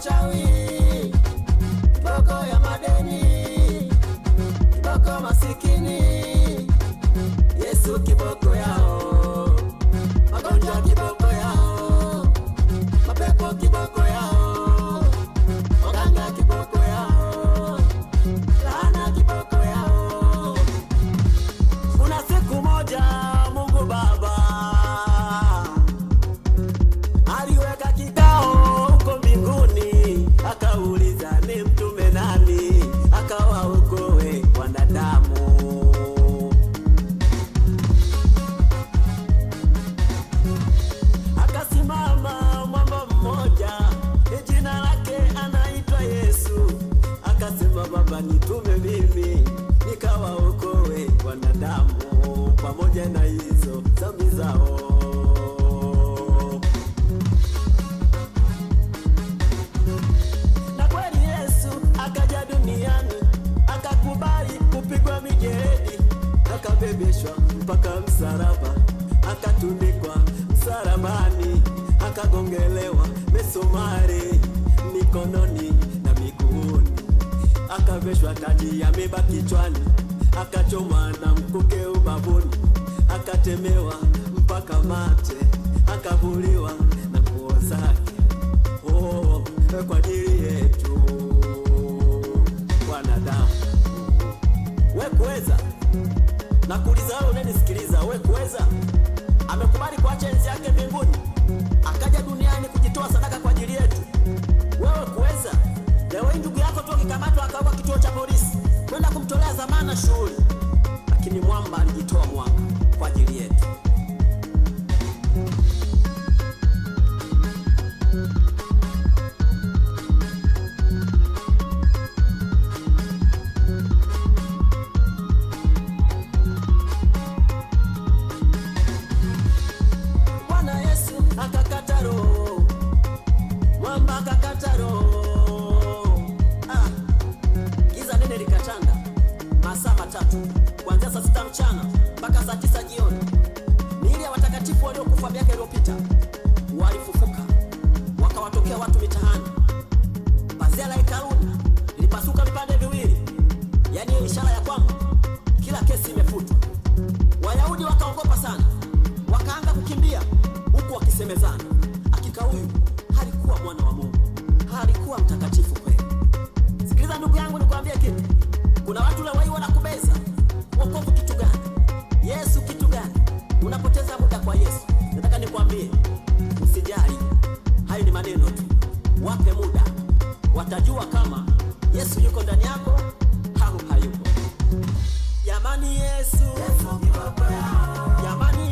Uchawi, kiboko ya madeni, kiboko masikini, Yesu kiboko yao, magonjwa kiboko yao, mapepo kiboko yao, waganga kiboko yao, laana kiboko yao. Kuna siku moja Mungu Baba aliweka kikao huko mbinguni, akauliza ni mtume nani akawaokoe wanadamu. Akasimama mwamba mmoja, jina lake anaitwa Yesu, akasema Baba, nitume mimi nikawaokoe wanadamu pamoja na hizo dhambi zao. Na kweli Yesu akaja duniani, akakubali kupigwa mijeledi, akabebeshwa mpaka msalaba, akatundikwa msalabani, akagongelewa misumari mikononi na miguuni, akaveshwa taji ya miba kichwani, akachomwa na mkuke ubavuni, akatemewa mpaka mate, akavuliwa na nguo zake. Oh, kwa ajili yetu wanadamu. We kuweza na kuuliza wewe unanisikiliza, we kuweza, amekubali kuacha enzi yake mbinguni akaja duniani kujitoa sadaka kwa ajili yetu. Wewe kuweza, leo hii ndugu yako tu akikamatwa akawekwa kituo cha polisi kwenda kumtolea dhamana shughuli, lakini mwamba alijitoa mwanga kwa ajili yetu. Bwana Yesu akakata roho, mwamba akakata roho. Ah, giza nene likatanda masaa matatu kuanzia saa 6 mchana mpaka saa 9 jioni. Miili ya watakatifu waliokufa miaka iliyopita walifufuka, wakawatokea watu mitaani. Pazia la hekaluni lilipasuka vipande viwili, yaani hiyo ishara ya kwamba kila kesi imefutwa. Wayahudi wakaogopa sana, wakaanza kukimbia huku wakisemezana, hakika huyu halikuwa mwana wa Mungu, halikuwa mtakatifu kweli. Sikiliza ndugu yangu, nikwambie kitu. Kuna watu leo hii wanakubeza wokovu kitu gani? Yesu kitu gani? Unapoteza muda kwa Yesu. Nataka nikwambie, usijali, hayo ni maneno tu. Wape muda, watajua kama Yesu yuko ndani yako au hayupo. Jamani Yesu, Yesu kiboko yao. Jamani